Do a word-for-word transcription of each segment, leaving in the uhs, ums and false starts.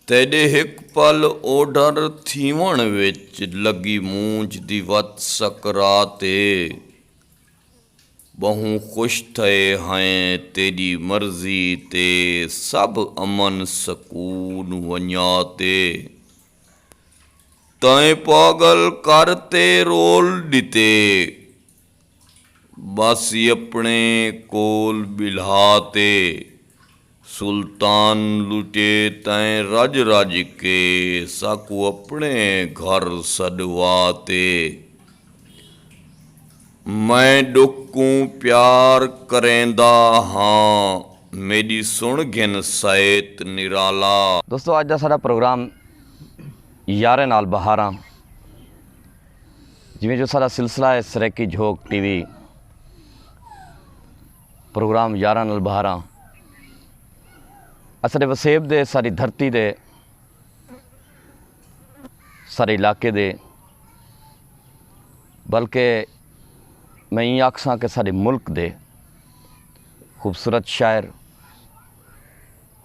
تیݙے ہک پل اوڈھر تھیوݨ وچ لڳی مونجھ دی وت سکرات اے۔ ٻہوں خوش تھئے ہیں تیݙی مرضی تے سب امن سکون ونڄا تے۔ تیں پاڳل کر تے رول ݙتے، ٻس اپݨے کول ٻلھا تے۔ سلطان لٹے تیں رڄ رڄ کے، ساکوں اپݨے گھر سݙوا تے۔ میں ݙکھ کوں پیار کریندا ہاں، میݙی سݨ گھن سیت نرالا۔ دوستو، اڄ دا ساݙا پروگرام یاریں نال بہاراں، جیویں جو ساݙا سلسلہ ہے سرائیکی جھوک ٹی وی، پروگرام یاریں نال بہاراں، اساݙے وسیب دے، ساݙی دھرتی دے، ساݙے علاقے دے، بلکہ میں ایں آکھساں کہ ساݙے ملک دے خوبصورت شاعر،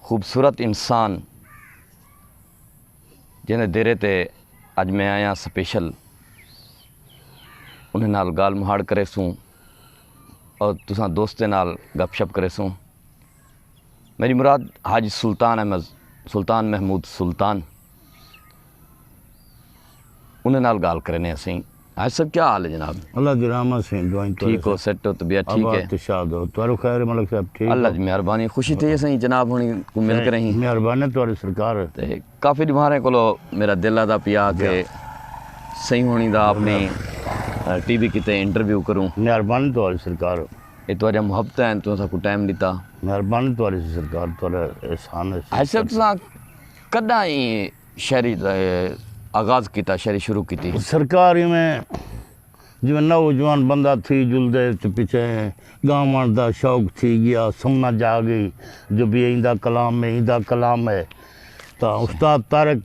خوبصورت انسان، جیندے دیرے تے اڄ میں آیاں سپیشل، انہیں نال ڳالھ مہاڑ کریسوں اور تساں دوستیں نال گپ شپ کریسوں۔ میݙی مراد حاجی سلطان احمد، سلطان محمود سلطان، انہیں نال ڳالھ کرینے اسیں۔ حاجی صاحب، کیا حال ہے جناب؟ اللہ دی رحمت سئیں، دعائیں تہاݙے ٹھیک ہو، سئیں۔ سیٹ ہو، طبیعت ٹھیک آباد ہے؟ تے شاد ہو۔ تہاݙو خیر ہے ملک صاحب، ٹھیک اللہ ہو؟ دی مہربانی، خوشی تھئی ہے سئیں، جناب ہوݨی کوں مل کے رہیں۔ مہربانی تہاݙی سرکار۔ تے کافی ݙیہاڑیں کولو میݙا دل آہدا پیا کہ جی۔ سئیں ہوݨی دا اپݨی، جی۔ اے، ٹی وی کیتے انٹرویو کروں۔ مہربانی تہاݙی سرکار۔ اے تہاݙیاں محبتاں ہن، تساں ساکوں ٹائم ݙتا۔ مہربانی تہاݙی سرکار، تہاݙا احسان ہے۔ حاجی صاحب، تساں کݙاں ایں شاعری دا آغاز کیتا، شاعری شروع کیتی؟ سرکار، ایویں جیویں نوجوان بندہ تھی جلدے تے پچھے ڳاوݨ دا شوق تھی ڳیا، سمجھ آ ڳئی جو بھی ایندا کلام ہے، ایندا کلام ہے۔ تاں استاد طارق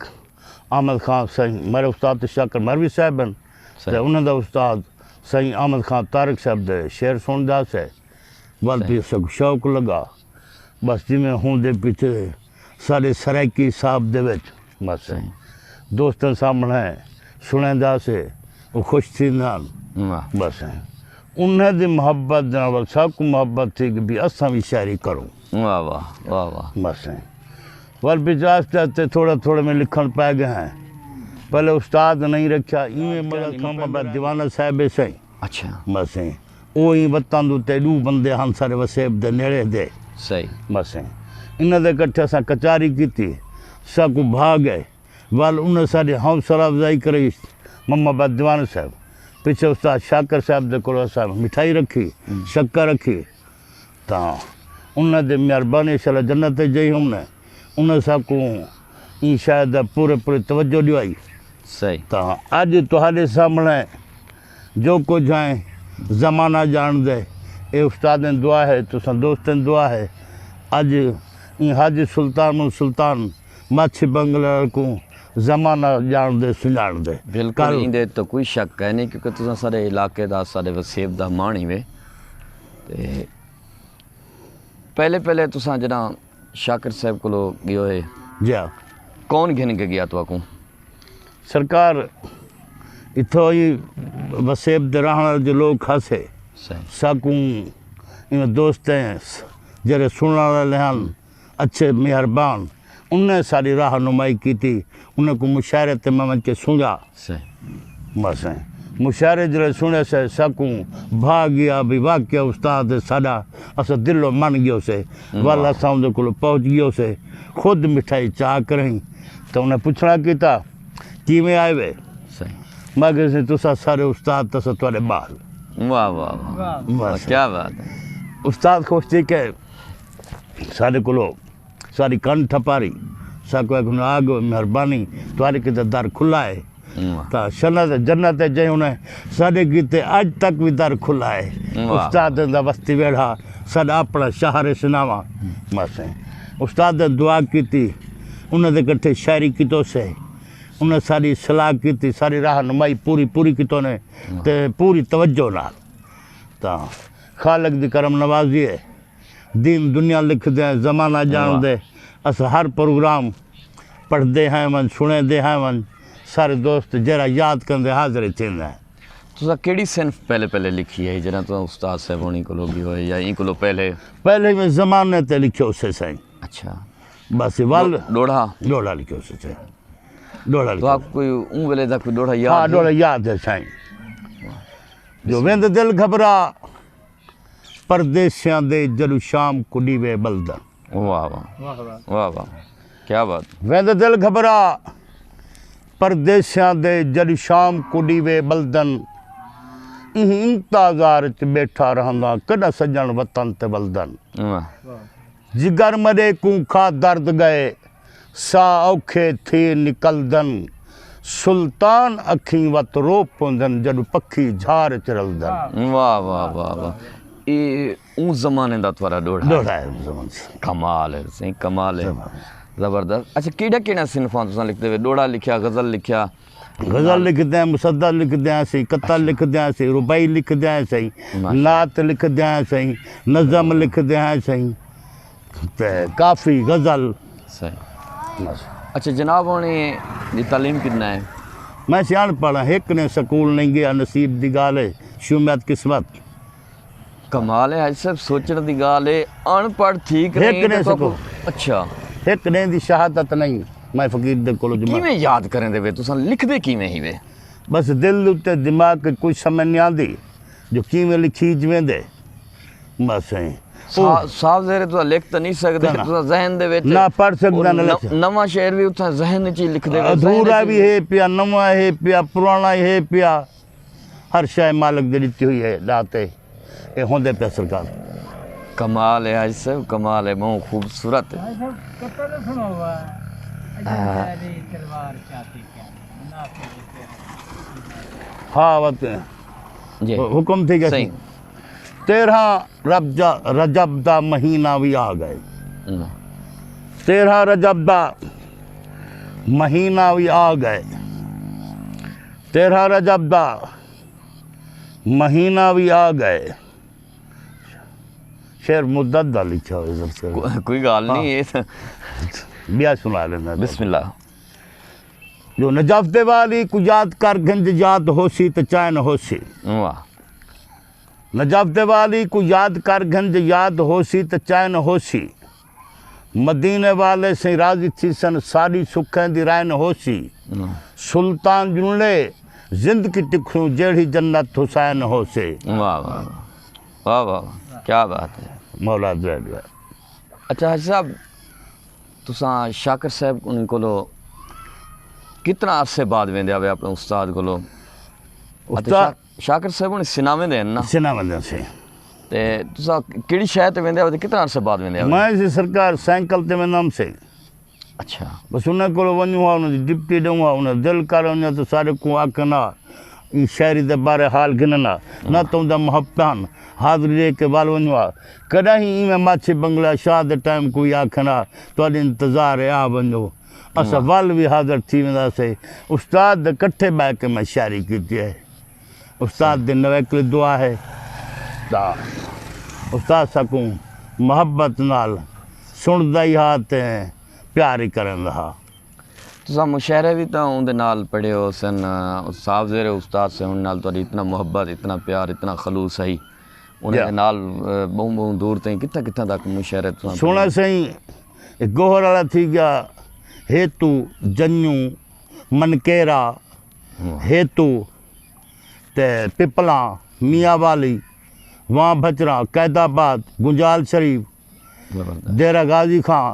احمد خان سئیں، میݙے استاد تے شاکر مروی صاحب ہن، تے صحیح۔ انہاں دا استاد سئیں احمد خان طارق صاحب دے شعر سݨدا سے۔ ول صحیح۔ پھر ساکوں شوق لڳا۔ بس جیویں ہوندے پچھے ساݙے سرائیکی صاحب دے وچ بس صحیح۔ دوستاں سامݨے سݨیندا سے، او خوش تھیندے ہن۔ واہ۔ بس انہیں دی محبت دے نال ساکوں محبت تھی کہ بھی اساں وی شاعری کروں۔ واہ واہ، واہ واہ۔ بس ول پچھے آہستے آہستے تھوڑا تھوڑا میں لکھݨ پئے ڳئے ہیں۔ پہلے استاد نہیں رکھیا، ایویں مطلب تھا محمد دیوانہ صاحب سئیں۔ اچھا۔ بس او ایں وطن دے اتے ݙو بندے ہن ساݙے وسیب دے نیڑے دے۔ صحیح۔ بس انہاں دے کٹھے اساں کچاری کیتی، ساکوں بھا ڳئے۔ ول انہاں ساݙی حوصلہ افزائی کرائی، محمد دیوانہ صاحب۔ پچھے استاد شاکر صاحب دے کولوں اساں مٹھائی رکھی، ہوں۔ شکر رکھی۔ تاں انہاں دی مہربانی، انشاءاللہ جنت تے جئی ہم نے۔ انہاں ساکوں ایں شاعری دا پورے پوری توجہ ݙیوائی۔ صحیح۔ تاں اڄ تہاݙے سامݨے جو کجھ ہے زمانہ ڄاݨدے، اے استادیں دعا ہے، تساں دوستیں دعا ہے۔ اڄ ایں حاجی سلطان سلطان ماچھی بنگلہ کوں زمانہ ڄاݨدے، سنڄاݨدے۔ بالکل، کل ایندے تو کوئی شک ہے نہیں، کیونکہ تساں ساݙے علاقے دا، ساݙے وسیب دا ماݨی وے۔ تے پہلے پہلے تساں جݙاں شاکر صاحب کولو ڳیو ہے، جی ہاں۔ کون گھن کے ڳیا تہاکوں؟ سرکار، اتھوں ہی وسیب دے رہݨ والے جو لوگ ہسے، صحیح۔ ساکوں انہاں دوستیں جڑے سݨݨ والے ہن، اچھے مہربان، انہیں ساری راہنمائی کیتی، انہیں کوں مشاعرے تے میں ونڄ کے سݨیا۔ صحیح۔ بس ہیں۔ مشاعرے جلے سݨے سے ساکوں بھا ڳیا بھی واقعہ استاد ہے ساݙا، اساں دلوں من ڳیو سے۔ واہ۔ ول اساں اوندے کولوں پہنچ ڳیو سے، خود مٹھائی چا کریں تے انہیں پچھݨا کیتا، کیویں آئے وے؟ صحیح۔ میں کہیا سئیں تساں سارے استاد تے اساں تہاݙے ٻال۔ واہ، واہ، واہ۔ بس۔ کیا بات ہے۔ استاد خوش تھی کہ ساݙے کولو ساݙی کن ٹھپاری، ساکوں آکھن آ ڳئے، مہربانی، تہاݙے کیتے در کھلا ہے۔ واہ۔ تاں جنت، جنت تے جئیں انہیں ساݙے کیتے اڄ تک وی در کھلا ہے۔ واہ۔ استادیں دا وستی ویڑھا ساݙا اپݨا شہر ہے سناواں۔ بس استادیں دعا کیتی، انہیں دے کٹھے شاعری کیتو سے، انہیں ساݙی صلاح کیتی، ساݙی راہنمائی پوری پوری کیتو نے۔ واہ۔ تے پوری توجہ نال۔ تاں خالق دی کرم نوازی ہے۔ دین دنیا لکھدے ہیں، زمانہ ڄاݨدے۔ واہ۔ اساں ہر پروگرام پڑھدے ہیں ون، سنڑیندے ہیں ون، سارے دوست جیڑھا یاد کریندے حاضر تھیندا ہے۔ تساں کیڑھی صنف پہلے پہلے لکھی ہے، جݙاں تساں استاد صاحب ہوݨی کولوں ڳئے ہوئے یا ایں کولوں پہلے؟ پہلے میں زمانے تے لکھیوسے سائیں۔ اچھا۔ بس ول ݙو-، ݙوہڑا؟ ݙوہڑا لکھیوسے سائیں۔ ݙوہڑا تو لکھیوسے۔ آپ کوئی اوں ویلے دا کوئی ݙوہڑا یاد ہاں، ہے؟ ݙوہڑا یاد ہے سائیں۔ جو ویندے دل گھبرا پردیسیاں دے، جݙوں شام کوں ݙیوے ٻلدن۔ واہ واہ۔ واہ واہ۔ واہ واہ۔ کیا بات۔ ویندے دل گھبرا پردیسیاں دے، جݙوں شام کوں ݙیوے ٻلدن۔ ایں انتظار اچ ٻیٹھا رہنداں، کݙاں سڄݨ وطن تے ولدن۔ واہ۔ جگر مݙے کوں کھا درد ڳئے، ساہ اوکھے تھی نکلدن۔ سلطان اکھیں وت رو پوندن، جݙوں پکھی جھار اچ رلدن۔ واہ واہ واہ واہ۔ اے اوں زمانے دا تہاݙا ݙوہڑا ہے؟ ݙوہڑا ہے اوں زمانے دا۔ کمال ہے سائیں، کمال ہے۔ زبردست۔ زبردست۔ اچھا، کیڑھا کیڑھا صنفاں تساں لکھدے وے؟ ݙوہڑا لکھیا، غزل لکھیا؟ غزل لکھدے ہیں، مصدر لکھدے ہیں سائیں، قطعہ اچھا۔ لکھدے ہیں سائیں، رباعی لکھدے ہیں سائیں، ماشاءاللہ۔ نعت لکھدے ہیں سائیں، نظم لکھدے ہیں سائیں، تے کافی، غزل۔ صحیح۔ بس۔ اچھا جناب، ہوݨی دی تعلیم کتنا ہے؟ میں سیاݨ پڑھا، ہک نے سکول نہیں گیا، نصیب دی ڳالھ ہے، شومیت قسمت۔ کمال ہے حاجی صاحب، سوچݨ دی ڳالھ ہے، اݨ پڑھ ٹھیک ہک نہیں نے تے تو سکول۔ اچھا۔ ہک نے دی شہادت نہیں، میں فقیر دے کولوں جمع۔ کیویں یاد کریندے وے تساں، لکھدے کیویں ہی وے؟ بس دل اتے دماغ کے کوئی سمجھ نہیں آندی جو کیویں لکھی ویندے۔ بس ہیں۔ صاف، صاف زیر تساں لکھ تاں نہیں سڳدے، نہ، نہ۔ تساں ذہن دے وچ نہ پڑھ سڳدا، نہ لکھ سڳدا۔ نواں شعر وی اتھاں ذہن وچ ہی لکھدے وے، ذہن ادھورا وچ وی ہی۔ ہے پیا، نواں ہے پیا، پرانا ہے پیا، ہر شے مالک دی ݙتی ہوئی ہے، ݙاتے۔ اے ہوندے پیا سرکار۔ کمال ہے حاجی صاحب، کمال ہے، ٻہوں خوبصورت۔ حاجی صاحب، کتر سݨاؤ، اجل ہاں۔ شاعری تلوار چاتی کیا، منافع دے پیارے۔ ہاں، وت جی۔ حکم تھی ڳیا صحیح۔ سی۔ تیرہاں رب جا-، رجب دا مہینہ وی آ ڳئے۔ اللہ۔ تیرہاں رجب دا مہینہ وی آ ڳئے۔ تیرہاں رجب دا مہینہ وی آ ڳئے۔ شعر مدت دا لکھیا ہوئے ضبط کر۔ کو-، کوئی ڳالھ ہاں۔ نہیں، اے تاں ٻیا سݨا لینا۔ بسم اللہ۔ جو نجف دے والی کوں یاد کر گھنج یاد ہوسی تے چین ہوسی۔ واہ۔ نجف دے والی کوں یاد کر گھنج یاد ہوسی تے چین ہوسی۔ مدینے والے سئیں راضی تھیسن، ساݙی سکھیں دی رائن ہوسی۔ واہ۔ سلطان جنڑے زند کی ٹکھوں، جیڑھی جنت حسین ہوسے۔ واہ واہ واہ۔ واہ واہ واہ۔ کیا بات ہے۔ مولا دعا دعا۔ اچھا حاجی صاحب، تساں شاکر صاحب انہیں کولو کتنا عرصے بعد ویندے آوے اپنے استاد کولو؟ اتے استاد شا-، شاکر صاحب ہن سناویں دے ہن نا؟ سناویں دے سے۔ تے تساں کیڑھی شے تے ویندے آوے تے کتنا عرصے بعد ویندے آوے؟ میں سی سرکار سائیکل تے ویندم سے۔ اچھا۔ بس انہاں کولو ونڄوں ہا، انہاں دی ڈپٹی ݙیوں ہا، انہاں دل کر ونڄاں تے سارے کوں آکھن ہا، ایں شاعری دے بارے حال گھنن ہا، نہ واہ۔ تاں دا محبتاں حاضری ݙے کے ول ونڄوں ہا۔ کݙاہیں ایویں ماچھی بنگلہ شاہ دے ٹائم کوئی آکھن ہا، تہاݙے انتظار ہے، آ ونڄو۔ اساں واہ۔ ول وی حاضر تھی ویندا سے۔ استاد دے کٹھے ٻہہ کے میں شاعری کیتی ہے۔ استاد دی نویکلی دعا ہے تاں استاد ساکوں محبت نال سݨدا ہی ہا تے پیار ہی کریندا ہا۔ تساں مشاعرے وی تاں اوندے نال پڑھے ہوسن، صاف ظاہر ہے استاد سے ہن نال تہاݙی اتنا محبت، اتنا پیار، اتنا خلوص ہئی۔ انہاں جی۔ دے نال، اے، ٻہوں ٻہوں دور تئیں کتھاں کتھاں تک مشاعرے تساں سوہݨا پڑھے؟ سئیں، ہک گوہر والا تھی ڳیا، ہیتو، جنوں، منکیرا، واہ۔ ہیتو، تے پپلاں، میاں والی، واں بھچراں، قید آباد، گنجال شریف، زبردست۔ ڈیرہ غازی خان،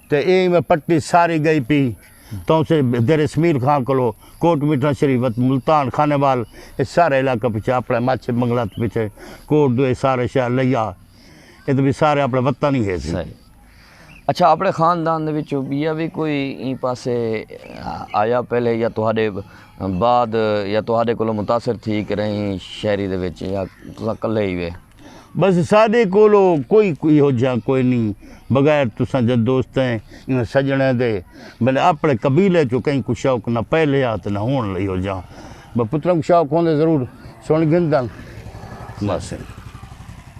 تے اے میں پٹی ساری ڳئی پئی، تاں سے ڈیرہ اسماعیل خان کولو، کوٹ میٹھا شریف، وت ملتان، خانیوال، اے سارے علاقہ پچھے، اپݨے ماچھے بنگلہ تے پچھے، کوٹ دو، اے سارے شہر لیا، اے تے وی سارے اپݨے وطن ہی ہے سی۔ صحیح۔ اچھا، اپݨے خاندان دے وچوں ٻیا وی کوئی ایں پاسے آیا پہلے، یا تہاݙے بعد، یا تہاݙے کولوں متاثر تھی کے رہیں شاعری دے وچ، یا تساں کلھے ہی وے؟ بس ساݙے کولوں کوئی، کوئی ایہو جہا کوئی نہیں، بغیر تساں جے دوستیں، انہاں سڄݨیں دے، بلے اپݨے قبیلے چوں کہیں کوں شوق نہ پہلے ہا تے نہ ہݨ ایہو جہا۔ بس پتراں کوں شوق ہوندے ضرور سݨ گھندن۔ بس۔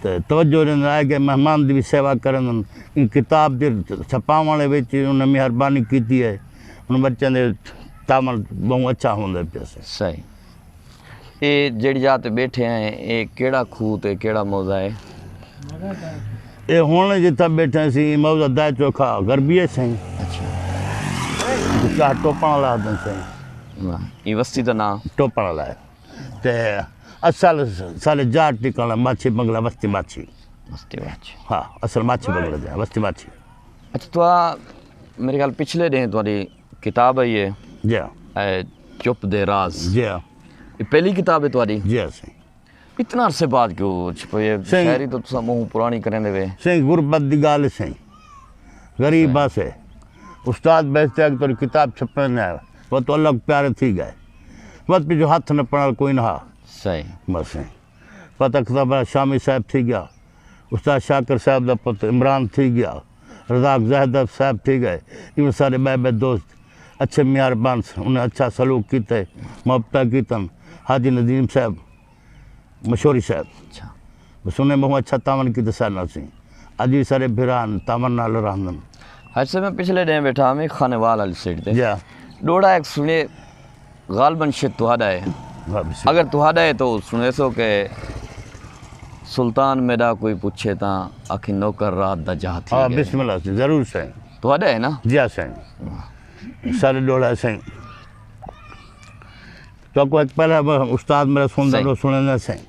تے توجہ ݙیندن، آئے ڳئے مہمان دی وی سیوا کریندن۔ ایں کتاب دے چھپاوݨ وچ انہاں مہربانی کیتی ہے۔ انہاں بچیاں دے تعاون ٻہوں اچھا ہوندا پیا سے۔ صحیح۔ اے جیڑھی جاہ تے ٻیٹھے ہیں، اے کیڑھا کھوہ تے کیڑھا موضع ہے؟ اے ہݨ جتھاں ٻیٹھے ہیں سی، اے موضع دائے چوکھا غربی ہے سئیں۔ اچھا۔ جتھاں ٹوپݨ والا آہدن سئیں۔ واہ، اے وستی دا ناں؟ ٹوپݨ والا ہے۔ تے اصل سارے جاٹ ٹکانا ماچھی بنگلہ، وستی ماچھی۔ وستی ماچھی۔ ہاں، اصل ماچھی بنگلہ جا، وستی ماچھی۔ اچھا، تو میرے خیال پچھلے ݙینہہ تہاݙی کتاب آئی ہے۔ جی ہاں۔ اے چپ دے راز۔ جی ہاں۔ اے پہلی کتاب ہے تہاݙی؟ جی ہاں سائیں۔ اتنا عرصے بعد کیوں چھپائی ہے؟ سائیں۔ شاعری تو تساں منہ پراݨی کریندے وے۔ سائیں، غربت دی ڳالھ ہے سائیں۔ غریب سائیں۔ بس ہے۔ استاد بیچتے اڳ تہاݙی کتاب چھپݨ نہ آیا۔ وہ تو الڳ پیارے تھی ڳئے۔ وت پچھوں ہتھ نہ پݨال کوئی نہ ہا۔ صحیح۔ بس سائیں۔ پتہ اختر شامی صاحب تھی ڳیا۔ استاد شاکر صاحب دا پتر عمران تھی ڳیا، رزاق زاہد صاحب تھی ڳئے۔ ایویں سارے ٻئے ٻئے دوست اچھے مہربان سن، انہیں اچھا سلوک کیتے، محبتاں کیتن۔ حاجی ندیم صاحب، مشوری صاحب، اچھا۔ بس انہیں ٻہوں اچھا تعاون کیتے ساݙے نال سئیں۔ اڄ وی سارے بھرا ہن، تعاون نال رہندن۔ حاجی صاحب، میں پچھلے ݙینہہ ٻیٹھا ہاں خانیوال والی سیٹ تے۔ جی۔ ݙوہڑا ہک سݨیے، غالباً شاید تہاݙا ہے۔ ہاں، بسم اللہ۔ اگر تہاݙا ہے تو سݨیسو کہ سلطان میݙا کوئی پچھے تاں آکھیں نوکر رات دا جاہ تھی ہاں، ڳئے۔ بسم اللہ سئیں، ضرور سئیں۔ تہاݙا ہے نا؟ جی ہاں سئیں۔ سارے ݙوہڑا سئیں۔ تو کو ایک پہلا استاد میرا سندا سئیں۔ ݙو سݨیندا سئیں۔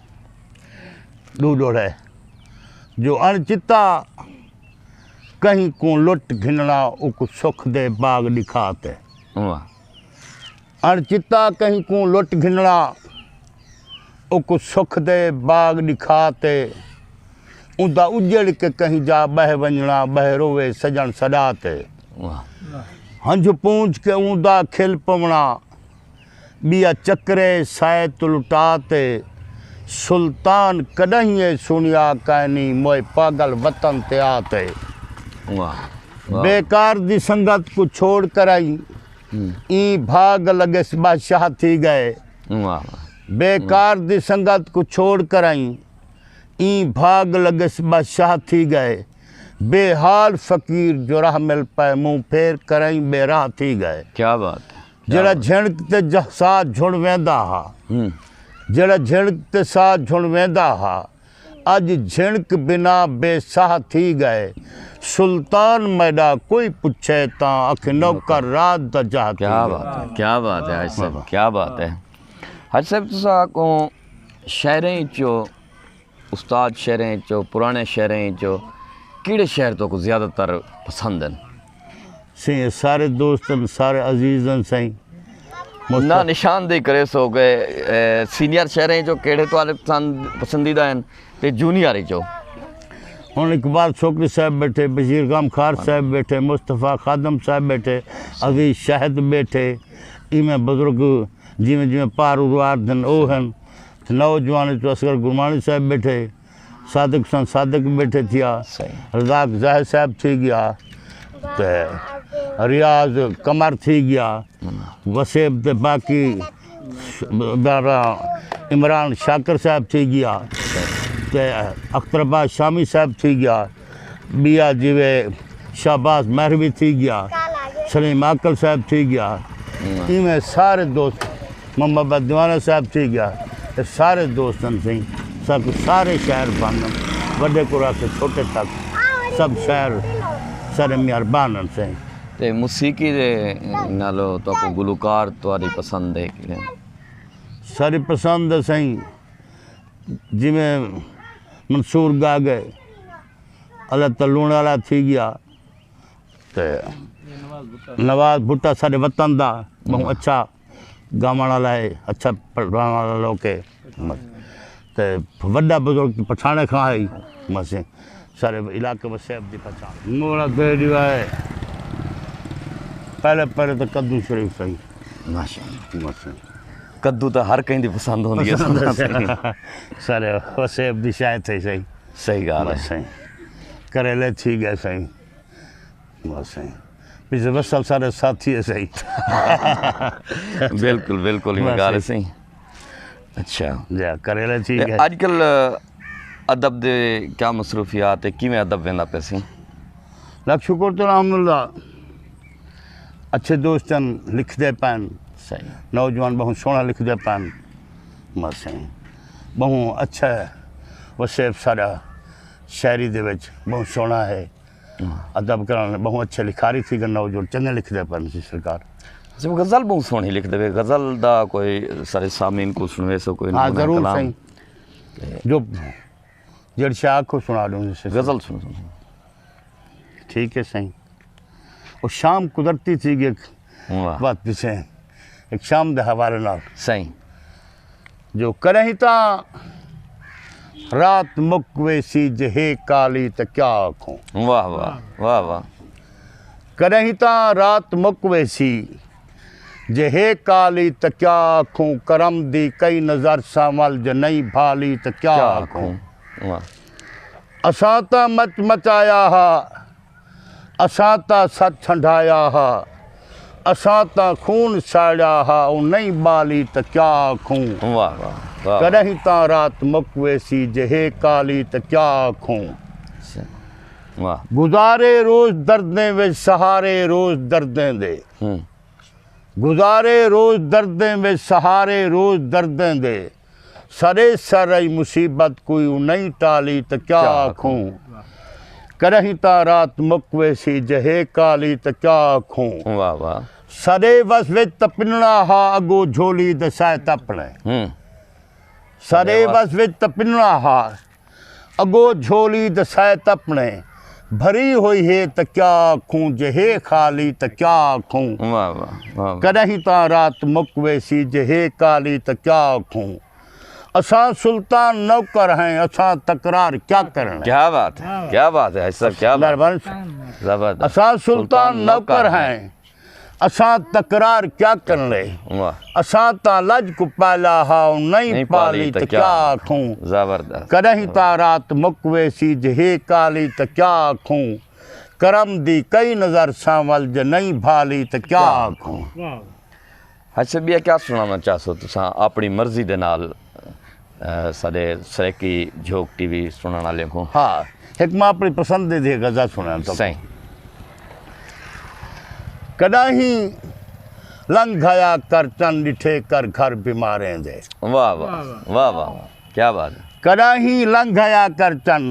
ݙو ݙوہڑا ہے۔ جو اݨ چتا کہیں کوں لٹ گھنݨا، اوکوں سکھ دے باغ ݙکھا تے۔ واہ۔ اݨ چتا کہیں کوں لٹ گھنݨا، اوکوں سکھ دے باغ ݙکھا تے، اوندا اجڑ کے کہیں جا ٻہہ ونڄݨا، ٻہہ رووے سڄݨ سݙا تے۔ واہ۔ ہنجھ پونجھ کے اوندا کھل پوݨا، ٻیا چکرے سائے توں لٹا تے، سلطان کݙاہیں اے سݨیا کائنی، موئے پاڳل وطن تے آ تے۔ واہ، واہ۔ بیکار دی سنگت کوں چھوڑ کرائیں، ہوں۔ ایں بھاڳ لڳس بادشاہ تھی ڳئے۔ واہ، واہ۔ بیکار دی سنگت کوں چھوڑ کرائیں، ایں بھاڳ لڳس بادشاہ تھی ڳئے۔ بے حال فقیر جو راہ مل پئے، منہ پھیر کرائیں بے راہ تھی ڳئے۔ کیا بات ہے، کیا جیڑھا بات۔ جھنک تے جہ ساہ جھڑ ویندا ہا۔ ہوں۔ جیڑھا جھنک تے ساہ جھڑ ویندا ہا، اڄ جھنک بنا بے ساہ تھی ڳئے۔ سلطان میݙا کوئی پچھے تاں آکھیں نوکر رات دا جاہ تھی ڳئے۔ کیا بات ہے، کیا بات ہے حاجی صاحب، واہ، واہ۔ کیا بات ہے۔ حاجی صاحب، تساں کوں شاعریں چوں، استاد شاعریں چوں، پراݨے شاعریں چوں کیڑھے شاعر تہاکوں زیادہ تر پسند ہن؟ سئیں، سارے دوست ہن، سارے عزیز ہن سئیں۔ مصطفیٰ۔ نہ نشاندہی کریسو کہ، اے، سینئر شاعریں چوں کیڑھے تہاݙے پسند، پسندیدہ ہن تے جونیئر چوں؟ ہݨ اقبال سوکڑی صاحب ٻیٹھے، بشیر غمخوار صاحب ٻیٹھے، مصطفیٰ خادم صاحب ٻیٹھے، عزیز شاہد ٻیٹھے، ایویں بزرگ جیویں جیویں پار اروار دن او ہن۔ تے نوجوان چوں اصغر گرمانی صاحب ٻیٹھے، صادق حسین صادق ٻیٹھے تھیا، صحیح۔ رزاق زاہد صاحب تھی ڳیا، تے ریاض قمر تھی ڳیا، ہوں۔ وسیب تے باقی ش-، عمران شاکر صاحب تھی ڳیا، تے اختر عباس شامی صاحب تھی ڳیا۔ ٻیا جیوے شہباز مہروی تھی ڳیا، سلیم عاقل صاحب تھی ڳیا، ہوں۔ ایویں سارے دوست، محمد عباس دیوانہ صاحب تھی ڳیا، اے سارے دوست ہن سئیں، ساکوں سارے شاعر پسند ہن، وݙے کوں رکھ کے چھوٹے تک سب شاعر سارے مہربان ہن سئیں۔ تے موسیقی دے نالوں تہاکوں گلوکار تہاݙی پسند ہے کیڑھے؟ ساری پسند ہے سئیں، جیویں منصور ڳا ڳئے، اللہ تعالیٰ لوݨ والا تھی ڳیا، تے نواز بھٹہ ساݙے وطن دا ٻہوں اچھا ڳاوݨ والا ہے، اچھا پڑھاوݨ والا لوک ہے۔ تے وݙا بزرگ پٹھاݨے کھاں ہے، مسیں سارے علاقے وسیب دی پہچان۔ مولا دے ݙیوا ہے۔ پہلے، پہلے تو کدو شریف سئیں۔ ماشاءاللہ۔ مسیں۔ کدو تاں ہر کہیں دی پسند ہوندی ہے۔ پسند ہے سئیں۔ سارے وسیب دی شاید تھی سئیں۔ صحیح ڳالھ ہے۔ مسیں۔ کریلے تھی ڳئے سئیں۔ بس سئیں۔ پچھلے بس سال سارے ساتھی ہے سئیں۔ بالکل، بالکل، ایویں بس ڳالھ ہے سئیں۔ سئیں۔ اچھا۔ جا، کریلے تھی تے ڳئے۔ اڄ کل، آ، ادب دے کیا مصروفیات ہے، کیویں ادب ویندا پیا سی؟ لکھ شکر تو الحمدللہ، اچھے دوست ہن، لکھدے پئن۔ صحیح۔ نوجوان بہوں سوہݨا لکھدے پئن۔ بس سائیں، بہوں اچھا ہے۔ وسیب ساݙا شاعری دے وچ بہوں سوہݨا ہے۔ ادب کرݨ بہوں اچھے لکھاری تھی ڳئے، نوجوان چنڳے لکھدے پئن سی سرکار۔ اچھا، غزل بہوں سوہݨی لکھدے پئے، غزل دا کوئی سارے سامعین کوں سݨویسو کوئی ہاں، نمونہ ضرور کلام؟ سائیں۔ جو جیڑھی شے آکھو سݨا ݙوں۔ غزل سݨو، سݨو۔ ٹھیک ہے سائیں۔ او شام قدرتی تھی ڳئی ہک واہ۔ وقت پچھے ہک شام دے حوالے نال۔ سائیں۔ جو کݙاہیں تاں رات مک ویسی جے ہے کالی تاں کیا آکھوں۔ واہ واہ، واہ واہ۔ کݙاہیں تاں رات مک ویسی جے ہے کالی تاں کیا آکھوں، کرم دی کئی نظر سانول جے نئیں بھالی تاں کیا کیا آکھوں۔ آکھوں؟ واہ۔ اساں تاں مچ مچایا ہا، اساں تاں ست چھنڈایا ہا، اساں تاں خون ساڑیا ہا، او نئیں ٻالی تاں کیا آکھوں۔ واہ، واہ، واہ۔ کݙاہیں تاں رات مک ویسی جے ہے کالی تاں کیا آکھوں۔ واہ۔ گزارے روز دردیں وچ سہارے روز دردیں دے۔ ہوں۔ گزارے روز دردیں وچ سہارے روز دردیں دے۔ ساݙے سر آئی مصیبت کوئی او نئیں ٹالی تاں کیا کیا آکھوں۔ آکھوں۔ کݙاہیں تاں رات مک ویسی جے ہے کالی تاں کیا آکھوں۔ واہ واہ۔ ساݙے وس وچ تاں پنݨا ہا اڳوں جھولی دے سائے تپݨے۔ ہوں۔ ساݙے وس وچ تاں پنݨا ہا اڳوں جھولی دے سائے تپݨے۔ بھری ہوئی ہے تاں کیا آکھوں، جے ہے خالی تاں کیا آکھوں۔ واہ واہ، واہ واہ۔ کݙاہیں تاں رات مک ویسی، جے ہے کالی تاں کیا آکھوں۔ اساں سلطان نوکر ہیں، اساں تکرار کیا کرݨے۔ کیا بات ہے، کیا بات ہے حاجی صاحب، کیا بات ہے۔ مہربانی۔ زبردست۔ اساں سلطان سلطان نوکر نوکر ہیں۔ ہیں، اساں تکرار کیا کرݨے۔ واہ۔ اساں تاں لڄ کوں پالا ہا، او نئیں نہیں پالی پالی تاں تاں کیا کیا آکھوں۔ زبردست۔ کݙاہیں تاں رات مک ویسی، جے ہے کالی تاں کیا آکھوں۔ کرم دی کئی نظر سانول، جے نئیں بھالی تاں کیا کیا آکھوں۔ واہ۔ اچھا، ٻیا کیا سݨاوݨا چاہسو تساں اپݨی مرضی دے نال، اے، ساݙے سرائیکی جھوک ٹی وی سݨݨ آلیاں کوں؟ ہا، ہک میں اپݨی پسندیدہ غزل سݨاوݨا تہاکوں۔ سائیں۔ کݙاہیں لنگھ آیا کر چن، ݙٹھے کر گھر بیماریں دے۔ واہ واہ، واہ واہ، واہ واہ، کیا بات ہے۔ کݙاہیں لنگھ آیا کر چن،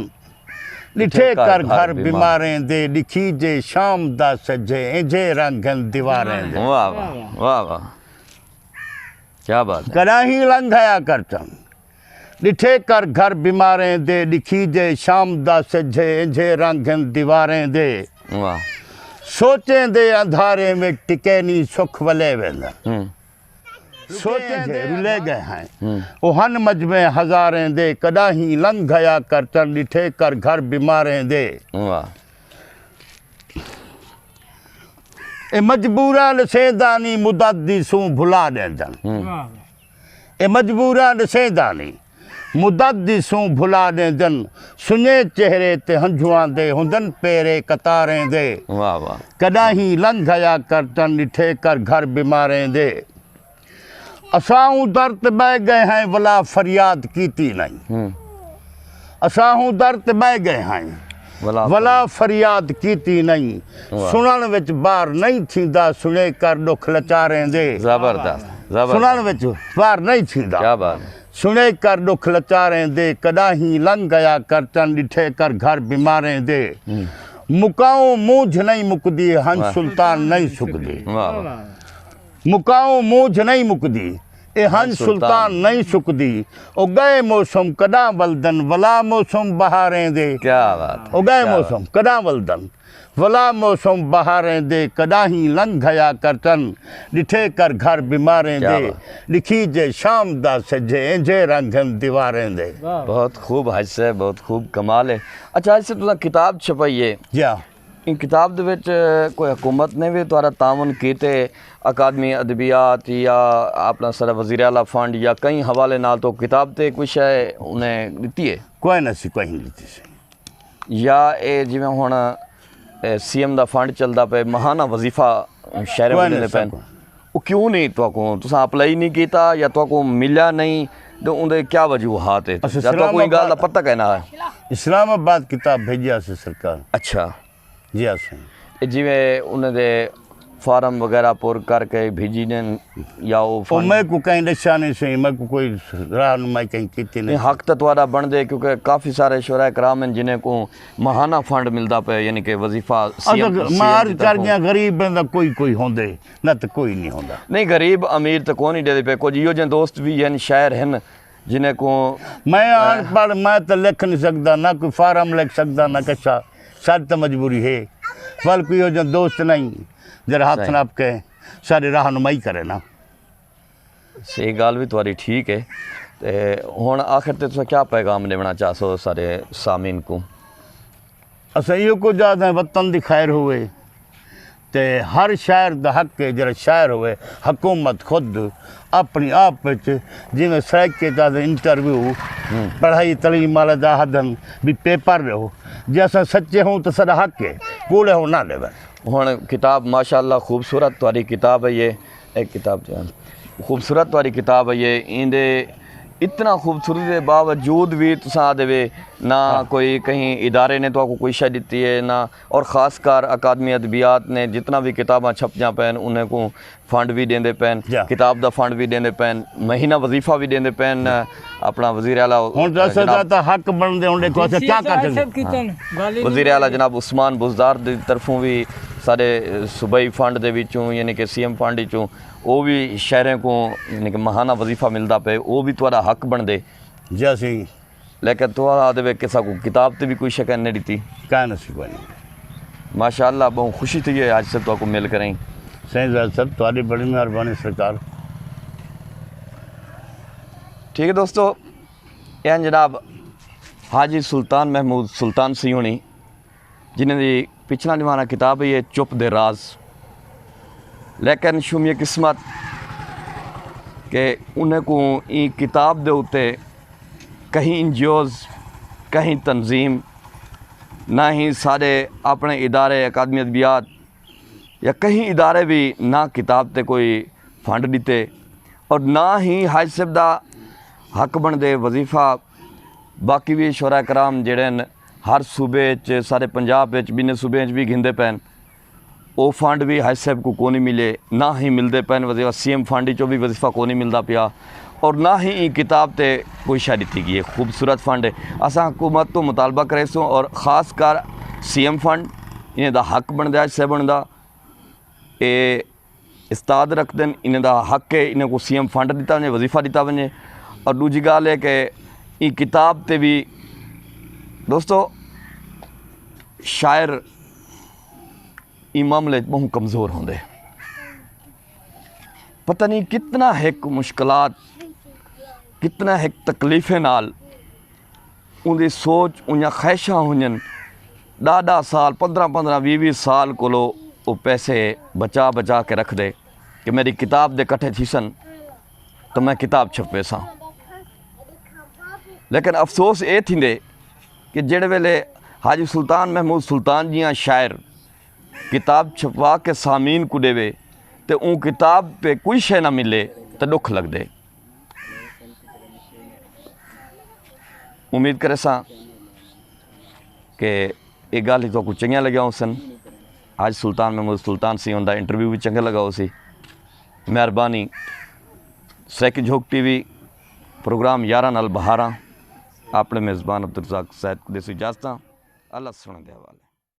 ݙٹھے کر گھر بیماریں دے، ݙکھیجے شام دا سجھے، اینجھے رنگ ہن دیواریں دے۔ واہ واہ، واہ واہ۔ کیا بات ہے۔ کݙاہیں لنگھ آیا کر چن، ݙٹھے کر گھر بیماریں دے، ݙکھیجے شام دا سجھے، اینجھے رنگ ہن دیواریں دے۔ واہ۔ سوچیں دے اندھاریں وچ ٹکے نی سکھ ولے ویندن۔ ہوں۔ سوچیں دے رلے ڳئے ہیں۔ ہوں۔ او ہن مجمع ہزاریں دے، کݙاہیں لنگھ آیا کر چن، ݙٹھے کر گھر بیماریں دے۔ واہ۔ اے مجبوراں ݙسینداں نی مدت دی سوں بھلا ݙیندن۔ ہوں۔ واہ۔ اے مجبوراں ݙسینداں نی مدت دی سوں بھلا ݙیندن۔ سنڄے چہرے تے ہنجھواں دے ہوندن پیرے قطاریں دے۔ واہ واہ۔ کݙاہیں لنگھ آیا کر چن، ݙٹھے کر گھر بیماریں دے۔ اساں اوں در تے ٻہہ ڳئے ہیں، ولا فریاد کیتی نئیں۔ ہوں۔ اساں اوں در تے ٻہہ ڳئے ہیں، ولا ولا فریاد کیتی نئیں۔ واہ۔ سݨݨ وچ بار نئیں تھیندا، سݨے کر ݙکھ لچاریں دے۔ زبردست، زبردست۔ سݨݨ وچ بار نئیں تھیندا۔ کیا بات ہے۔ سݨے کر ݙکھ لچاریں دے، کݙاہیں لنگھ آیا کر چن، ݙٹھے کر گھر بیماریں دے۔ ہوں۔ مکاؤں مونجھ نئیں مکدی، ہنج واہ۔ سلطان نئیں سکدی۔ واہ واہ۔ مکاؤں مونجھ نئیں مکدی، اے ہنج سلطان سلطان نئیں سکدی۔ او ڳئے موسم کݙاں ولدن، ولا موسم بہاریں دے۔ کیا بات ہے، او ڳئے کیا موسم بات۔ کݙاں ولدن، ولا موسم بہاریں دے۔ کݙاہیں لنگھ آیا کر چن، ݙٹھے کر گھر بیماریں کیا دے۔ بات۔ ݙکھیجے شام دا سجھے، اینجھے رنگ ہن دیواریں دے۔ واہ۔ بہت خوب حاجی صاحب، بہت خوب، کمال ہے۔ اچھا حاجی صاحب، تساں کتاب چھپائی ہے۔ جی ہاں۔ ایں کتاب دے وچ کوئی حکومت نے وی تہاݙا تعاون کیتے، اکادمی ادبیات یا اپݨا سارا وزیر اعلیٰ فنڈ یا کہیں حوالے نال تو کتاب تے کوئی شے انہیں ݙتی ہے؟ کوئی نہ سی، کوئی نہیں ݙتی سی۔ یا اے جیویں ہݨ، اے، سی ایم دا فنڈ چلدا پئے، ماہانہ وظیفہ شہریں کوئی ونڄیندے نہیں پئن، سر۔ او کیوں نہیں تہاکوں، تساں اپلائی نہیں کیتا یا تہاکوں ملیا نہیں؟ تے اوندے کیا وجوہات ہے؟ اساں یا تو کوئی اسلام ڳالھ دا آباد پتہ کائنا ہے؟ اسلام آباد کتاب بھیجیا سی سرکار۔ اچھا۔ جی ہاں سائیں۔ اے جیویں انہاں دے فارم وغیرہ پر کر کے بھیجی ݙین یا او او فنڈ؟ میں کو کہیں ݙسیا نہیں سائیں، میں کو کوئی راہنمائی کہیں کیتی نہیں۔ نہیں، حق تاں تہاݙا بݨدے، کیونکہ کافی سارے شعراء کرام ہن جنہیں کو ماہانہ فنڈ ملدا پئے، یعنی کہ وظیفہ سی ایم، اساں سی ایم مار دی کر طرفوں۔ ڳیا، غریب بندہ کوئی کوئی ہوندے، نہ تے کوئی نہیں ہوندا۔ نہیں، غریب امیر تے کونی ݙیندے پئے، کچھ ایہو جہے دوست بھی ہن، شاعر ہن، جنہیں کو میں اݨ پڑھ، میں تے لکھ نہیں سڳدا، نہ کوئی فارم لکھ سڳدا، نہ کچھ۔ ساݙی تے مجبوری ہے، ول کوئی ایہو جہا دوست نہیں جیڑھا ہتھ صحیح۔ نپ کے ساݙی راہنمائی کرے نا۔ صحیح ڳالھ وی تہاݙی ٹھیک ہے۔ تے ہݨ آخر تے تساں کیا پیغام ݙیوݨا چاہسو سارے سامعین کوں؟ اساں ایہو کچھ آہدے ہیں، وطن دی خیر ہوئے تے ہر شاعر دا حق ہے، جیڑھا شاعر ہوئے، حکومت خود اپݨی آپ وچ جیویں سرائیکی چ آہدے انٹرویو، ہوں۔ پڑھائی تعلیم والے دا آہدن بھی پیپر ݙیو، جے اساں سچے ہوں تو ساݙا حق ہے، کوڑے ہوں نہ ݙیون۔ ہݨ کتاب ماشاءاللہ خوبصورت تہاݙی کتاب ہے یہ، ایک کتاب جو ہے، خوبصورت تہاݙی کتاب ہے یہ، ایندے اتنا خوبصورتی دے باوجود بھی تساں آہدے وے نہ ہاں۔ کوئی کہیں ادارے نے تہاکوں کوئی شے ݙتی ہے نہ، اور خاص کر اکادمی ادبیات نے جتنا بھی کتاباں چھپدیاں پئن انہیں کوں فنڈ بھی ݙیندے پئن، جا۔ کتاب دا فنڈ بھی ݙیندے پئن، مہینہ وظیفہ بھی ݙیندے پئن، اپݨا وزیر اعلیٰ ہݨ دس جناب ہزار تاں حق بݨدے، ہݨ ݙیکھو اساں کیا کر سڳدے۔ وزیر اعلیٰ جناب عثمان بزدار دی طرفوں بھی سارے صوبائی فنڈ دے وچوں، یعنی کہ سی ایم فنڈ وچوں، او بھی شاعریں کوں، یعنی کہ ماہانہ وظیفہ ملدا پئے، او بھی تہاݙا حق بݨدے۔ جی سائیں۔ لیکن تہاݙا آہدے وے کسا کوں کتاب تے بھی کوئی شے کائنی ݙتی؟ کائنی سی کوئی نہیں۔ ماشاءاللہ، ٻہوں خوشی تھی ہے اڄ سئیں تہاکوں مل کریں۔ سائیں زاہد صاحب، تہاݙی بڑی مہربانی سرکار۔ ٹھیک ہے دوستو، اے ہن جناب حاجی سلطان محمود سلطان سئیں ہوݨی، جنہیں دی پچھلا دیوانہ کتاب ہے یہ چپ دے راز۔ لیکن شومیہ قسمت کہ انہیں کوں ایں کتاب دے اتے کہیں این جی اوز، کہیں تنظیم، نہ ہی سارے اپݨے ادارے اکادمی ادبیات یا کہیں ادارے بھی نہ کتاب تے کوئی فنڈ ݙتے اور نہ ہی حاجی صاحب دا حق بݨدے وظیفہ۔ باقی بھی شعراء کرام جیڑھے ہن ہر صوبے اچ، سارے پنجاب اچ، ٻنہیں صوبیں اچ بھی گھندے پئن۔ او فنڈ وی حاجی صاحب کوں کونی ملے، نہ ہی ملدے پئن وظیفہ، سی ایم فنڈ اچوں وی وظیفہ کونی ملدا پیا اور نہ ہی ایں کتاب تے کوئی شے ݙتی ڳئی ہے۔ خوبصورت فنڈ ہے، اساں حکومت توں مطالبہ کریسوں اور خاص کر سی ایم فنڈ انہیں دا حق بݨدا، حاجی صاحب بݨدا، اے استاد رکھدن، انہیں دا حق ہے، انہیں کوں سی ایم فنڈ ݙتا ونڄے، وظیفہ ݙتا ونڄے۔ اور ݙوجھی ڳالھ ہے کہ ایں کتاب تے وی دوستو شاعر ایں معاملے اچ ٻہوں کمزور ہوندے۔ پتہ نہیں کتنا ہک مشکلات، کتنا ہک تکلیفیں نال اوندی سوچ، اوندیاں خواہشاں ہونجن۔ ݙاہ ݙاہ سال، پندرہ پندرہ، ویہہ ویہہ سال کولو او پیسے بچا بچا کے رکھدے کہ میݙی کتاب دے کٹھے تھیسن تاں میں کتاب چھپویساں۔ لیکن افسوس اے تھیندے کہ جیڑھے ویلے حاجی سلطان محمود سلطان جیہاں شاعر کتاب چھپوا کے سامعین کوں ݙیوے تے اوں کتاب تے کوئی شے نہ ملے تے ݙکھ لڳدے۔ امید کریساں کہ اے ڳالھیں تہاکوں چنڳیاں لڳیاں ہوسن۔ حاجی سلطان محمود سلطان سئیں ہوندا انٹرویو وی چنڳا لڳا ہوسی۔ مہربانی۔ سرائیکی جھوک ٹی وی، پروگرام یارہاں نال بہاراں۔ اپݨے میزبان عبدالرزاق زید کوں ݙیسوں اجازتاں۔ اللہ سوہݨے دے حوالے۔